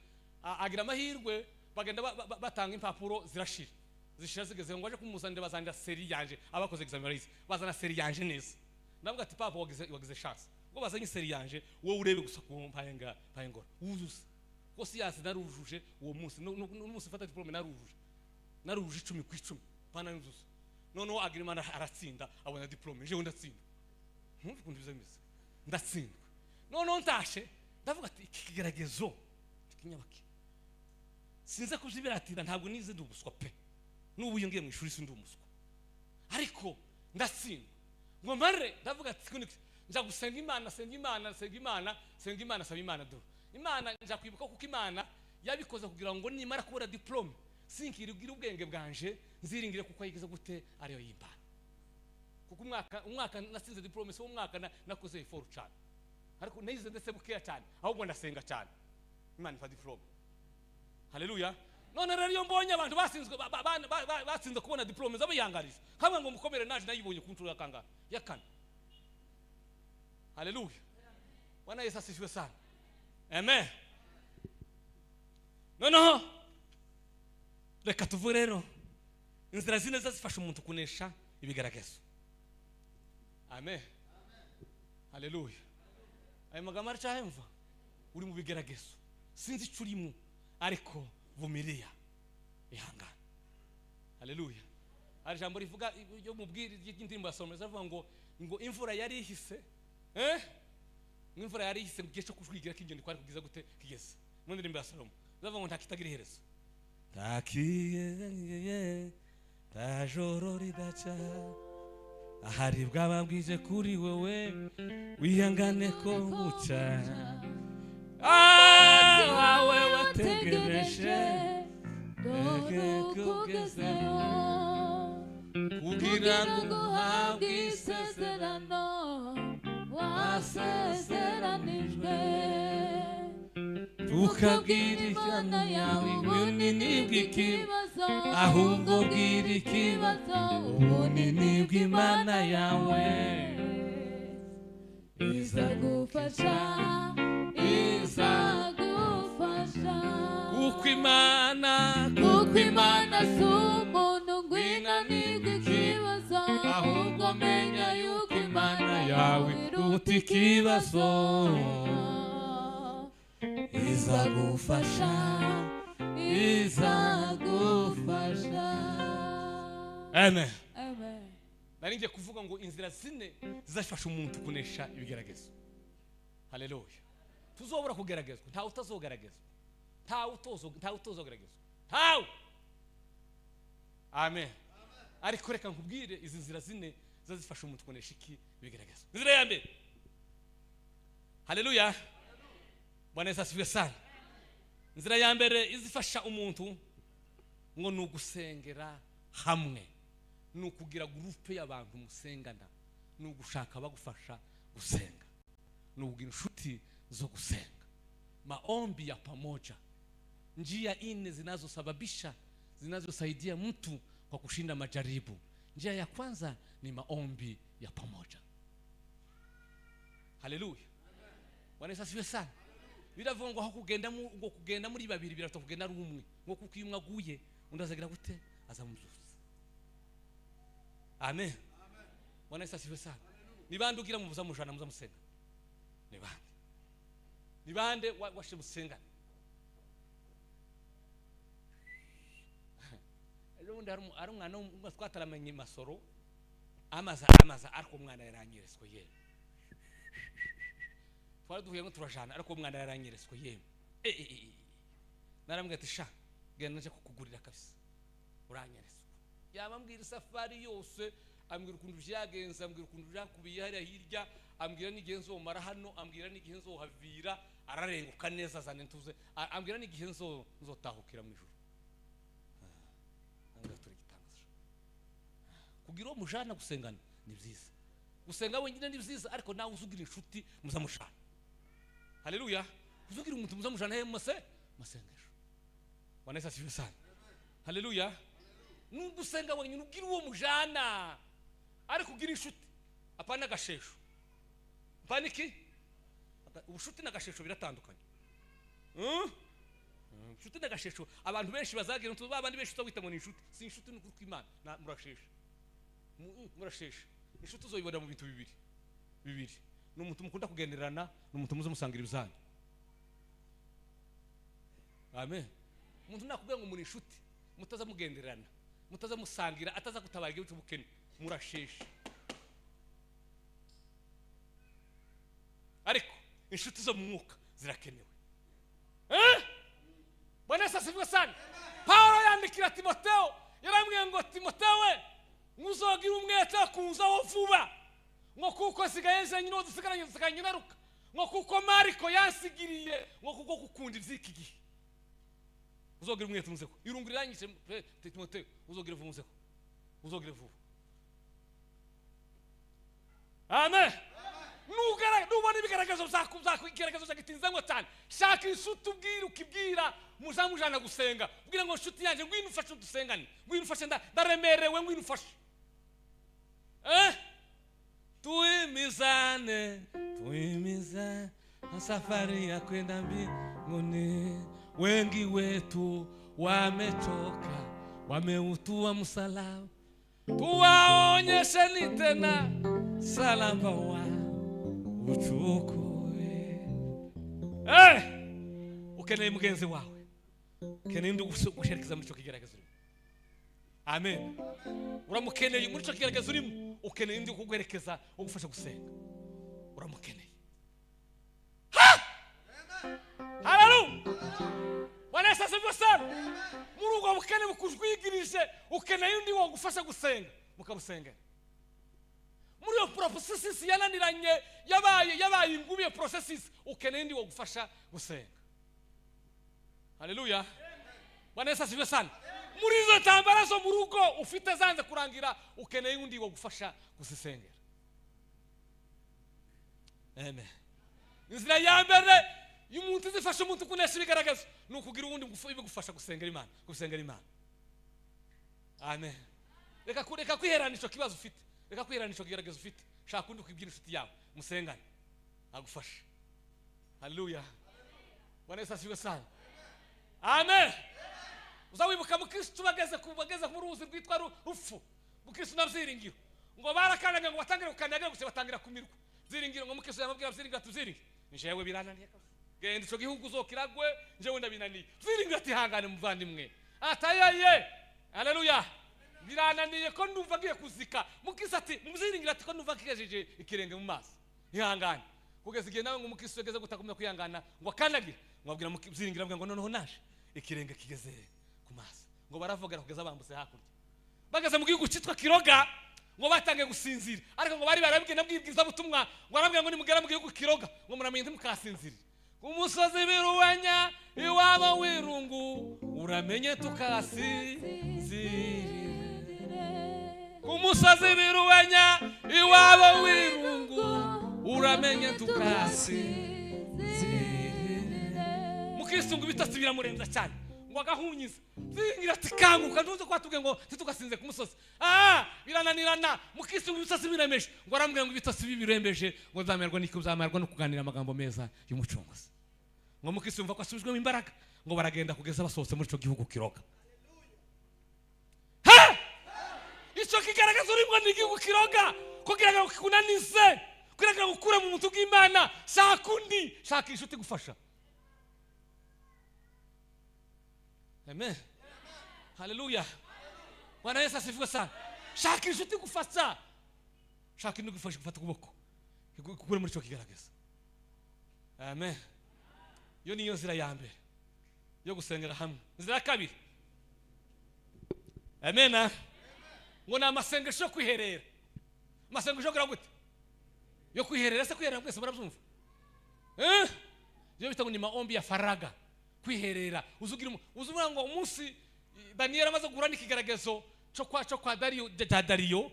agira amahirwe bagenda batanga impapuro zirashira. Zishira zigeze ngo aje kumuzanira bazanira seri yanje abakoze examen barize bazana seri yanje neza. Ndavuga ati papa wagize chance. Ngo bazanye seri yanje wowe urebe gusa ku mpayenga payengora. Wuzuze. Ko science narujuje uwo munsi n'umunsi mfata diplome narujuje. Narujuje 10 ku 10 pana nuzuze. Noneho agrimana aratsinda abona diplome je ndatsinda. Nkumva ukuntu bizameze. Ndatsindwa. Noneho ntashe ndavuga ati iki kigeragezo kinyabaki. Sinze kuzibiratira ntabwo nize ndubuswa pe. N'ubu iyo ngiye mu ishuri sindi umuswa. Ariko ndatsindwa. Ngo mare ndavuga ati nja gusenga Imana senga Imana senga Imana senga Imana saba Imana do. Imana nja kwibuka kuko Imana yabikoze kugira ngo nimara kubura diplome sinkirigira ubwenge bwanje nziringire kuko yigeze gute ariyo yimbana. Kuko umwaka natsinze diplome so umwaka nakoze effort cyane. Ariko nayize ndetse bukeya cyane ahubwo ndasenga cyane. Imana ifa diplome. Haleluya. None rero iyo mbonye abantu batsinzwe batsinze kubona diplome zabiyangarije. Hamwe ngo mukomere naje nayibonye ku nshuro ya kangahe? Ya kane. Haleluya. Bwana Yesu asifiwe sana. Amen. Noneho reka tuvuge rero inzira zine zifasha umuntu kunesha ibigaragazo. Amen. Haleluya. Ayo magambo aracyahemva uri mu bigeragezo. Sinzi icyo urimo ariko vumilia ihangane. Haleluya. Hari ijambo rivuga yo mubwira ry'indirimbo ya Salomo rivuga ngo imvura yari ihise imvura yari ihise mu gihe cyo kujwigira k'ingendo kwari kugiza gute kigeze. Mu ndirimbo ya Salomo rivuga ngo ntakitagira iherezo. Takiye tajoro ridaca ahari bwababwije kuri wewe wihangane ko buca awe wategereje dore kugezeho kugira ngo uhabwe isezerano wasezeranijwe tukabwira Imana yawe ubunini bw'ikibazo ahubwo bwira ikibazo ubunini bw'Imana yawe izagufasha izagufasha kuko Imana si umuntu ngo inanirwe ikibazo ahubwo menya yuko Imana yawe iruta ikibazo izagufasha izagufasha. Amen. Amen. Nari ngiye kuvuga ngo inzira zine zizafasha umuntu kunesha ibigeragezo. Haleluya. Tuzobora kugeragezwa, ntawe utazogeragezwa. Ntawe utozogeragezwa. Ntawe. Amen. Ariko reka nkubwire izi nzira zine zizafasha umuntu kunesha iki ibigeragezo. Inzira ya mbere. Haleluya. Bwana Yesu asifiwe sana. Inzira ya mbere izifasha umuntu ngo ni ugusengera hamwe, ni ukugira groupe y'abantu musengana, ni ugushaka bagufasha gusenga. Ni ukugira inshuti zo gusenga. Maombi ya pamoja, njia nne zinazosababisha, zinazosaidia mtu kwa kushinda majaribu. Njia ya kwanza ni maombi ya pamoja. Haleluya. Bwana Yesu asifiwe sana. Biravuga ngo aho kugenda ngo kugenda muri babiri biraruta kugenda ari umwe, ngo kuko iyo umwe aguye undi azagira gute? Azamuzuza. Amen. Bwana Yesu asifiwe sana. Ni bande ugira muza mujana muza musenga? Ni bande? Ni bande washe musenga? Ejo bundi hari umwana umwe twataramenye Masoro, amaza ariko umwana yaranyireswe yewe. Twari duhuye ngo turajana, ariko umwana yaranyireswe yewe. Narambwira ati sha genda nje kukugurira kabisa, uranyireswe. Yabambwira isafari yose, ambwira ukuntu byagenze, ambwira ukuntu byakubiye hariya hirya, ambwira n'igihe nzomara hano, ambwira n'igihe nzohavira, ararenguka neza azana ntuze, ambwira n'igihe nzotahukira mu ijuru. Kugira uwo mujana gusengana ni byiza, gusenga wenyine ni byiza, ariko nawe uzugira inshuti muzamushana. Haleluya. Uzugira umuntu muzamushana he mase masengesho. Bwana Yesu asifiwe sana. Haleluya. Nubwo usenga wenyine ugira uwo mujana, ariko ugira inshuti, apana gashesho. Apana iki? Ubushuti n'agashesho biratandukanye. Inshuti n'agashesho, abantu benshi bazagira ntu babandi benshi utawita ngo ni inshuti, si inshuti n'ukuri kw'Imana, murashesha. Murashesha. Inshuti uzoyibona mu bintu bibiri. Bibiri. Ni umuntu mukunda kugenderana, ni umuntu muze musangira ibyanyu. Amen. Umuntu nakubwira ngo muri inshuti, mutaza mugenderana, mutaza musangira, ataza gutabara igihe cy'ubukene, murashesha. Ariko inshuti zo mu mwuka zirakenewe. Bwana Yesu asifiwe sana. Paulo yandikira Timoteo, yaramubwiye ngo Timoteo we, muzogira umwete kuzaho vuba, ngo kuko sigaye nje nyine dusigaranye dusigaranye naruka, ngo kuko Mariko yansigiriye, ngo kuko gukunda ivyiki gihe. Uzogira umwete muzeko. Irunguriranyije Timoteo, uzogira vuba muzeko. Uzogira vuba. Amen. Nubona ibigaragazo bigaragazo byagitinzamwo cyane, shaka inshuti ubwira ukibwira muza mujana gusenga, ubwira ngo inshuti yanjye ngwino ufashe dusengane, ngwino ufashe ndaremerewe, ngwino ufashe. Tuimizane, tuimizane safari ya kwenda mbinguni. Wengi wetu wamechoka, wameutua msalaba, tuwaonyesheni tena salaba wa uchukue. Ukeneye mugenzi wawe, ukeneye undi gushirikiza muri cyo kigerageza urimo. Amen. Uramukeneye muri cyo kigerageza urimo, ukeneye undi kuguherekeza, ugufasha gusenga. Uramukeneye. Haleluya. Bwana Yesu asifiwe sana. Muri ubwo bukene bukujwigirije, ukeneye undi wagufasha gusenga, mukamusengera. Muri iyo processes yananiranye, yabaye ingubi ya processes, ukeneye undi wagufasha gusenga. Haleluya. Bwana Yesu asifiwe sana. Muri izo ntambara zo mu rugo ufite zanze kurangira, ukeneye undi wagufasha gusengera. Amen. Inzira ya mbere y'umuntu izifasha umuntu kunesha ibigaragazo ni ukugira uwundi ibigufasha gusengera Imana, gusengera Imana. Amen. Reka kwiherana ico kibazo ufite, reka kwiherana ico kigaragazo ufite, shaka undi kwibwira inshuti yawe musengane agufashe. Haleluya. Bwana Yesu asifiwe sana. Amen. Uzawibuka mukristo bageze ku ruzi rwitwa Rufu, mukristo nabyiringiro ngo barakanaga ngo batangire gukandagira gusa batangira kumirwa. Byiringiro ngo mukristo yamabwira byiringiro ati byiringiro njewe birananiye kabisa, genda ico gihugu uzokiragwe njewe ndabinaniye. Byiringiro ati hangane muvandimwe, atayaye. Haleluya. Birananiye ko ndumva ngiye kuzika. Mukristo ati mubyiringiro ati ko ndumva kigejeje ikirenge mu maso, ihangane. Kugeza igihe nawe ngo mukristo yageze gutakomeza kwihangana ngo akandagira, ngo abwira byiringiro ngo noneho naje ikirenge kigeze ku maso, ngo baravugana kugeza bambutse hakurya. Bageze mu gihugu cyitwa Kiroga ngo batangiye gusinzira, ariko ngo bari barabwiye nabwibwiza butumwa ngo arabwira ngo nimugera mu gihugu Kiroga ngo muramenye ntimukasinzire. Ku musozi biruwanya iwabo wirungu uramenye tukasinzire. Ku musozi biruwanya iwabo wirungu Uramenye tukasinzirire. Mukristo ngo ibitotsi biramurenza cyane ngo agahunyiza zingira tikanguka ntuze kwatubwe ngo titugasinze ku musozi. Birananirana. Mukristo ngo ibitotsi biremeje ngo arambwira ngo ibitotsi bibirembeje ngo nzamerwa n'iki? Uzamerwa no kuganira amagambo meza y'umucunguzi. Ngo mukristo yumva ko asubijwemo imbaraga ngo baragenda kugeza basohotse muri ico gihugu kiroga. Icyo kigaragaza urimo ni igihugu kiroga kugira ngo kikunanize, kugira ngo ukure mu muntu bw'Imana. Shaka undi, shaka inshuti gufasha. Amen. Haleluya. Bwana Yesu asifiwe sana. Shaka inshuti gufasha. Shaka indi gufasha gufata ukuboko kukure muri icyo kigaragaza. Amen. Iyo niyo nzira ya mbere yo gusengera hamwe. Inzira ya kabiri. Amen. Ngo ni amasengesho yo kwiherera. Amasengesho yo gute? Yo kwiherera. Se kwiherera mwese murabyumva? Iyo bita ngo ni maombi ya faraga. Kwiherera. Uzugira uzuvuga ngo umunsi Daniel amaze guhura n'ikigaragazo cyo kwa Dario Dario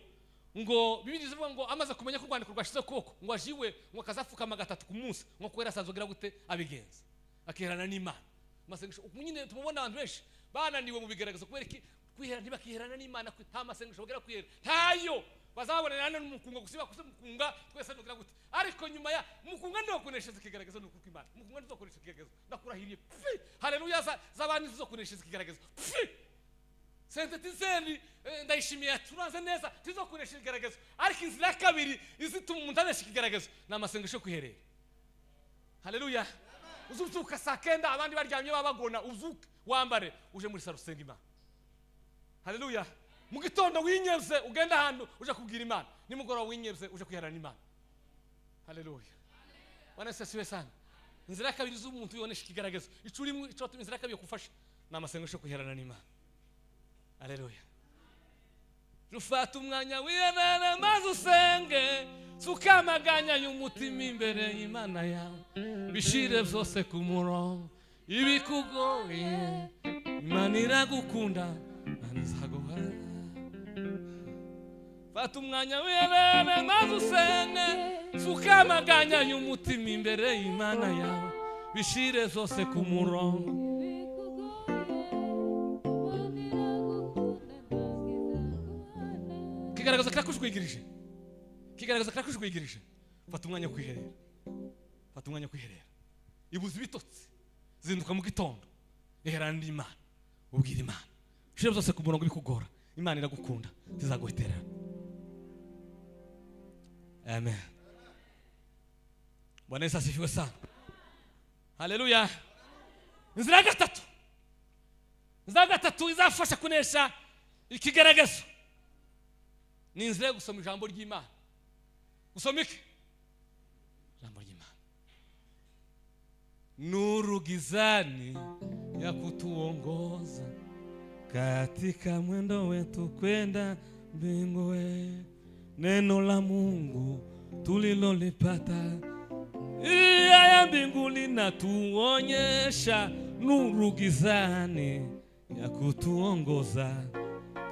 ngo Bibiliya ivuga ngo amaze kumenya ko urwandiko rwashize ukuboko ngo ajiwe ngo akazapfukama gatatu ku munsi ngo kubera asanzwe agira gute abigenza akiherana n'Imana. Amasengesho nyine tumubona abantu benshi bananiwe mu bigaragazo kubera iki? Kwihera ntibakiherana n'Imana, nta masengesho bagera kwihera ntayo bazabonera n'umukunga gusiba mukunga twese nugira gute. Ariko nyuma ya mukunga ndio kunesha ikigaragazo nuko Imana mukunga ndio kunesha ikigaragazo ndakurahiriye. Haleluya. Zabandi zo kunesha ikigaragazo sentetizeri ndayishimiye turanze neza tizo kunesha ikigaragazo. Ariko inzira ya kabiri izituma umuntu anesha ikigaragazo ni amasengesho kwiherera. Haleluya. Uzuka saa kenda abandi baryamye babagona, uzuke wambare uje muri saro usenga Imana. Haleluya. Mu gitondo winyevye ugenda ahantu uje kubwira Imana, nimugoroba winyevye uje kwiherana n'Imana. Haleluya. Bwana Yesu asifiwe sana. Inzira ya kabiri z'umuntu yonesha ikigaragazo ico urimo ico atuma inzira ya kabiri kufasha ni amasengesho kwiherana n'Imana. Haleluya. Rufata umwanya wiherere maze usenge, sukamaganya y'umutima imbere y'Imana yawe, bishire byose ku murongo ibikugoye Imana iragukunda nzaguha. Fata umwanya wiherere maze usenge, sukamaganya y'umutima imbere y'Imana yawe, bishire zose ku murongo. Kigaragaza kirakushwigirije. Kigaragaza kirakushwigirije. Fata umwanya wo kwiherera. Fata umwanya wo kwiherera. Ibuze ibitotsi. Zinduka mu gitondo. Iherana n'Imana. Ubwira Imana. Shira byose ku murongo bikugora. Imana iragukunda, tizaguhitera. Amen. Bwana Yesu asifiwe sana. Haleluya. Inzira ya gatatu. Inzira ya gatatu izafasha kunesha ikigaragazo ni inzira yo gusoma ijambo ry'Imana. Gusoma iki? Ijambo ry'Imana. Nuru gizani ya kutuongoza katika mwendo wetu kwenda mbinguni, neno la Mungu tulilolipata iya ya mbinguni natuonyesha nuru gizani ya kutuongoza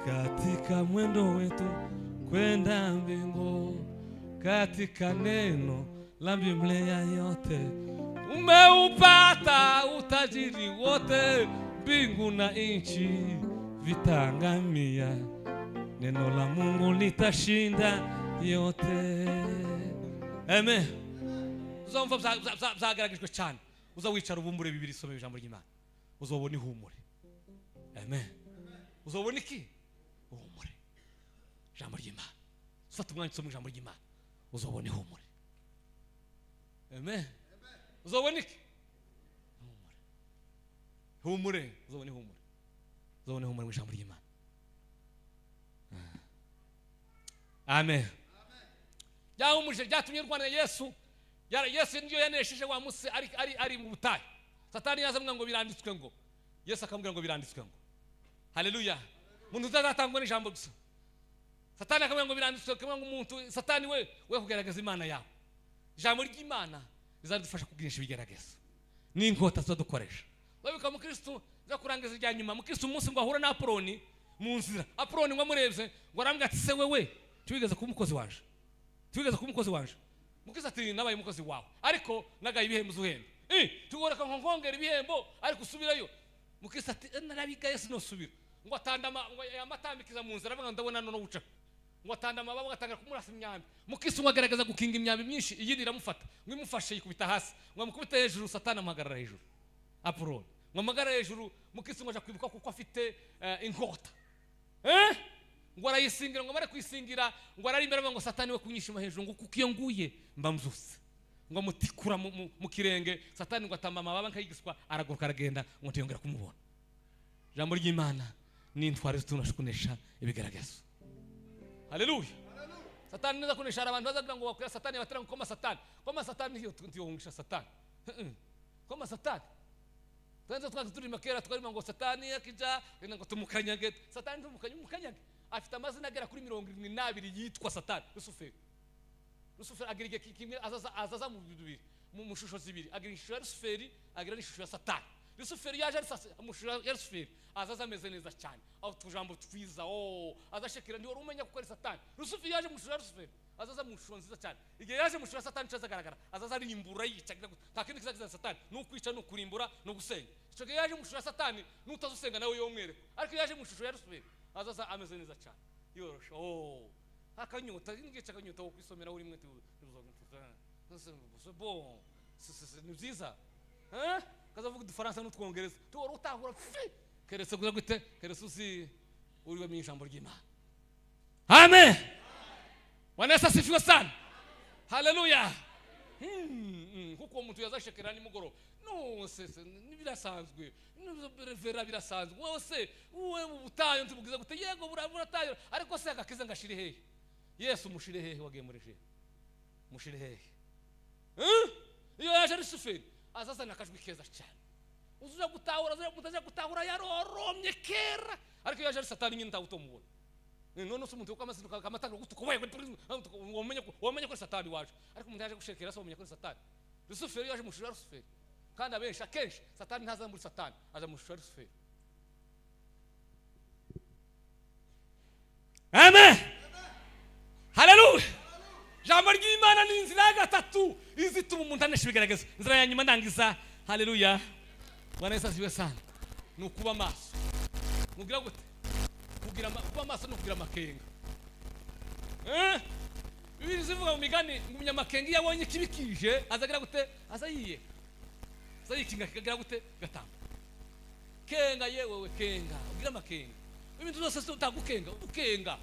katika mwendo wetu kwenda mbinguni, katika neno la Biblia yote umeupata utajiri wote, mbingu na nchi vitangamia, neno la Mungu litashinda yote. Amen. Uzumva byagaragajwe cyane. Uza wicara ubumbure Bibiri isome ijambo ry'Imana, uzobona ihumure. Amen. Uzobona iki? Ihumure. Ijambo ry'Imana. Ufata umwanya usome ijambo ry'Imana, uzobona ihumure. Amen. Uzobona iki? Ihumure. Humure, uzobona ihumure. Uzobona ihumure mu ijambo ry'Imana. Amen. Byahumurije byatumye rwana Yesu. Yesu ndiyo yanesheje wa munsi ari mu butayu. Satani yazamwe ngo biranditswe ngo. Yesu akamubwira ngo biranditswe ngo. Haleluya. Umuntu utazatangwa n'ijambo gusa. Satani akamubwira ngo biranditswe ngo umuntu Satani we kugaragaza Imana yawe. Ijambo ry'Imana rizadufasha kugirisha ibigaragazo. N'inkota tuzadukoresha. Babika mu Kristo zakurangiza rya nyuma. Mu Kristo umunsi ngo ahura na Apoloni mu nzira. Apoloni ngo amurebye ngo arambwira ati se wewe twigeze kuba umukozi wanje. Twigeze kuba umukozi wanje. Mukristo ati nabaye umukozi wawe ariko nagaye ibihembo uzuhembe. Tugoreka nkongera ibihembo ariko usubirayo. Mukristo ati narabigaye sinosubira. Ngo atandama ngo yamatambikiza mu nzira avuga ndabona none uca. Ngo atandama babo gatangira kumurasa imyambi. Mukristo ngo agaragaza gukinga imyambi myinshi iyindi iramufata. Ngo imufashe yikubita hasi. Ngo amukubita hejuru Satani amuhagarara hejuru. Apuroni. Ngo amagara hejuru Mukristo ngo aja kwibuka kuko afite inkota. Ngo arayisingira ngo amare kuyisingira ngo ararimbera ngo Satani we kunyishima hejuru ngo kuko iyo nguye mba mzuse. Ngo amutikura mu kirenge Satani ngo atamba amababa nkayigiswa araguruka aragenda ngo ntiyongera kumubona. Ijambo ry'Imana ni intwari zitunashukunesha ibigaragazo. Haleluya. Satani neza kunesha abantu bazagira ngo bakwira Satani batera ngo koma Satani. Koma Satani ntiyongisha Satani. Koma Satani. Twanze twaze turi makera twarima ngo Satani akija ngo tumukanyage. Satani tumukanyage. Afite amazina agera kuri 72 yitwa Satani. Lusuferi. Lusuferi agira igihe kimwe azaza mu bibiri mu shusho zibiri. Agira ishusho ya Lusuferi, agira n'ishusho ya Satani. Lusuferi yaje mu shusho ya Lusuferi azaza ameze neza cyane. Aho tujambo twiza azashekera ndi wari umenya kuko ari Satani. Lusuferi yaje mu shusho ya Lusuferi azaza mu shusho nziza cyane. Igihe yaje mu shusho ya Satani azagaragara azaza arimbura yica nta kindi kizakiza Satani n'ukwica n'ukurimbura no gusenya. Ico gihe yaje mu shusho ya Satani n'utazusenga nawe yomwereka. Ariko yaje mu shusho ya Lusuferi azaza ameze neza cyane yorosha akanyota ngice akanyota wo kwisomera uri mwe bon ni byiza kazavuga udufaransa n'utwongereza tuwari utahura fi keretse kuza gute keretse uzi uri mu ijambo ry'Imana. Amen. Bwana Yesu asifiwe sana. Haleluya. Kuko umuntu yazashekera nimugoroba no se birasanzwe vera birasanzwe wose uwe mu butayo ntibugeze gute yego buratayo ariko se agakiza ngashire hehe. Yesu mushire hehe wagiye muri hehe mushire hehe. Iyo yaje Lusuferi azazana akajwi keza cyane uzuja gutahura mutaje gutahura yaroromye kera ariko yaje Satani nyine ntawutomubona. None se umuntu ukamasinuka kamatanga gutukobaye wamenye ko Satani waje ariko umuntu yaje gushekera se wamenye ko Satani. Lusuferi yaje mushira Lusuferi kandi abenshi akenshi Satani ntaza muri Satani aza mushira Lusuferi. Amen. Haleluya. Jambo ry'Imana ni inzira ya gatatu izituma umuntu anesha ibigaragazo. Inzira ya nyuma ndangiza. Haleluya. Bwana Yesu asifiwe sana. Ni ukuba maso. Mugira gute? Kugira kuba maso no kugira amakenga. Bibiri zivuga mu migani ngo umunyamakenga iyo abonye ikibikije azagira gute? Azayiye. Azayikinga kikagira gute? Gatamba. Kenga yewe kenga, ugira amakenga. Ibintu byose utagukenga, ukenga.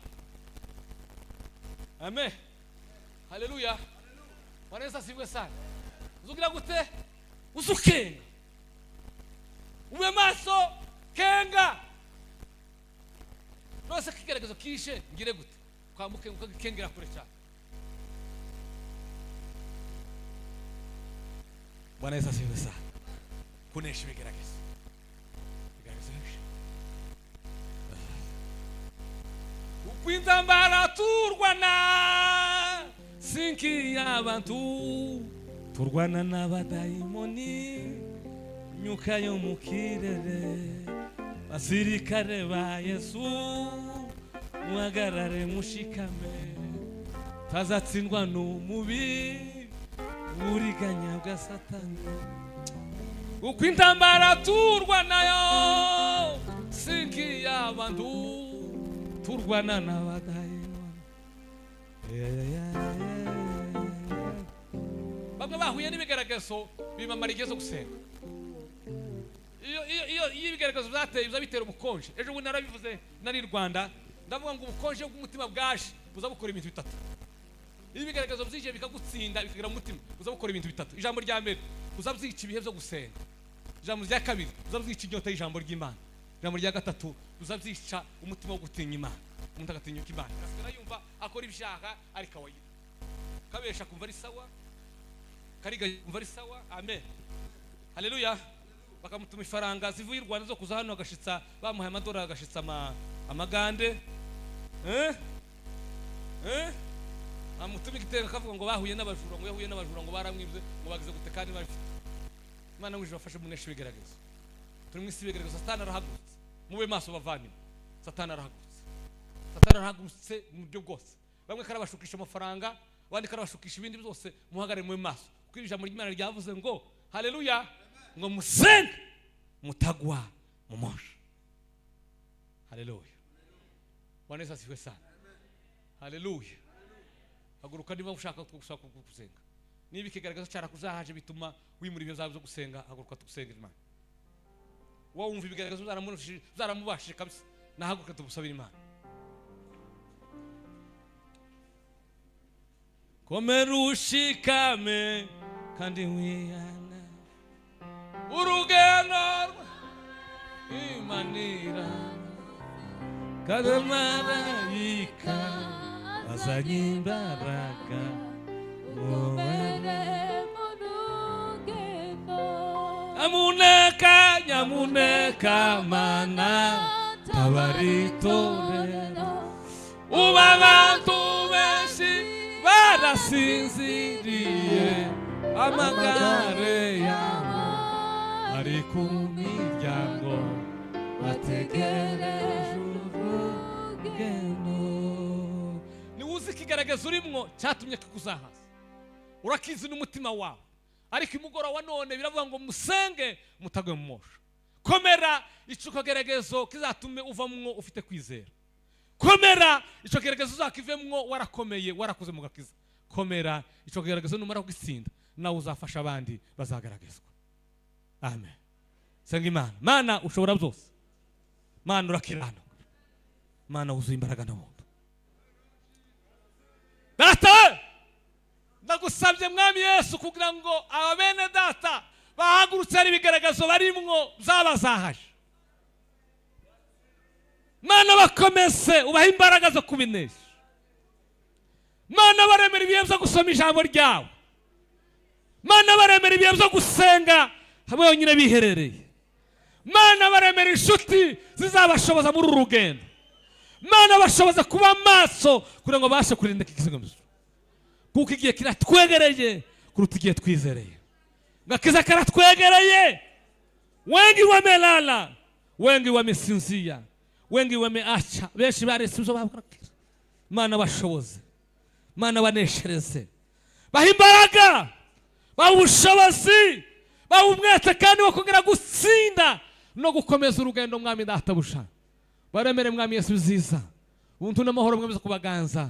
Amen. Haleluya. Bwana Yesu asifiwe sana. Uzugira gute? Uzukenga. Ube maso, kenga. Nose kigaragazo kishe ngire gute? Kwamuke ukagikengera kure cyane. Bwana Yesu asifiwe sana. Kunesha ibigaragazo. Ibigaragazo. Ukwintambara turwana sinki abantu turwana n'abadayimoni myuka yo mu kirere basirikare ba Yesu muhagarare mushikame tazatsindwa n'umubi buriganya bwa Satani. Ukwintambara turwanayo sinki abantu turwana n'abadayimoni. Bamwe bahuye n'ibigaragazo bimamara igihe zo gusenga. Iyo ibigaragazo byateye biza bitera ubukonje. Ejo bundi narabivuze nari Rwanda ndavuga ngo ubukonje bw'umutima bwaje buza bukora ibintu bitatu. Iyo ibigaragazo byije bikagutsinda bikagira umutima buza bukora ibintu bitatu. Ijambo rya mbere buza byica ibihe byo gusenga. Ijambo rya kabiri buza byica inyota y'ijambo ry'Imana. Ijambo rya gatatu buza byica umutima wo gutinya Imana. Umuntu agatinyuka Imana asigara yumva akora ibishaka ari kawaida. Kabesha kumva ari sawa. Kariga kumva ari sawa. Amen. Haleluya. Bakamutuma ifaranga zivuye i Rwanda zo kuza hano agashitsa bamuhaye amadolari agashitsa amagande. Amutuma igitero akavuga ngo bahuye n'abajura ngo yahuye n'abajura ngo baramwibye ngo bagize gute kandi bafite. Imana nguje bafashe munesha ibigaragazo. Turi mu isi ibigaragazo. Satani arahagurutse. Mube maso bavandimwe. Satani arahagurutse. Satani arahagurutse mu buryo bwose. Bamwe karabashukisha amafaranga Abandi karabashukisha ibindi byose, muhagarare mu maso, kuko ijambo ry'Imana ryavuze ngo haleluya, ngo musenge mutagwa mu mosha. Haleluya. Bwana Yesu asifiwe sana. Haleluya. Haguruka niba ushaka gusenga. Niba ikigaragazo cyarakuzahaje bituma wimura ibyo byawe byo gusenga, haguruka tugusengera Imana. Wowe wumva ibigaragazo zaramubashije kabisa, nahaguruka tugusabira Imana. Komera ushikame kandi wihane, urugendo rw'imanira kadamarayika azanye imbaraga. Nyamuneka, nyamuneka mana tabaritorero, ubu abantu benshi barasinziriye, amagare yabo ari ku miryango, bategereje urugendo. Niwuzi ikigaragazo urimwo cyatumye kikuzahaza, urakizi n'umutima wawe. Ariko imugora wa none biravuga ngo musenge mutagwe mu mosha. Komera icyo kageragezo kizatume uvamwo ufite kwizera. Komera icyo kageragezo uzakivemwo warakomeye, warakuze mu gakiza. Komera icyo kageragezo numara kugitsinda, nawe uzafasha abandi bazagaragazwa. Amen. Senga Imana. Mana ushobora byose. Mana urakiranuka. Mana wuzuye imbaraga n'ubuntu. Data, ndagusabye Mwami Yesu kugira ngo abene data bahagurutse ari ibigaragazo barimwo byabazahaje. Mana bakomeze, ubahe imbaraga zo kubinesha. Mana baremera ibihe byo gusoma ijambo ryawe. Mana baremera ibihe byo gusenga hamwe yonyine biherereye. Mana baremera inshuti zizabashoboza muri uru rugendo. Mana bashoboza kuba maso kugira ngo bashe kurinda iki kizigamije, kuko igihe kiratwegereye kuruta igihe twizereye. Gakiza karatwegereye. Wengi wamelala, wengi wamesinzia, wengi wameacha, benshi baretse ibyo bakoraga. Mana bashoboze, Mana baneshereze, baha imbaraga, baha ubushobozi, baha umwete kandi wo kongera gutsinda no gukomeza urugendo. Mwami ndatabusha, baremere Mwami Yesu nziza, ubuntu n'amahoro mwemeza kubaganza,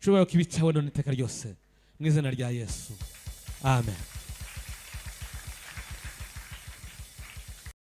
cyubahiro kibicawe none iteka ryose, mu izina rya Yesu. Amen.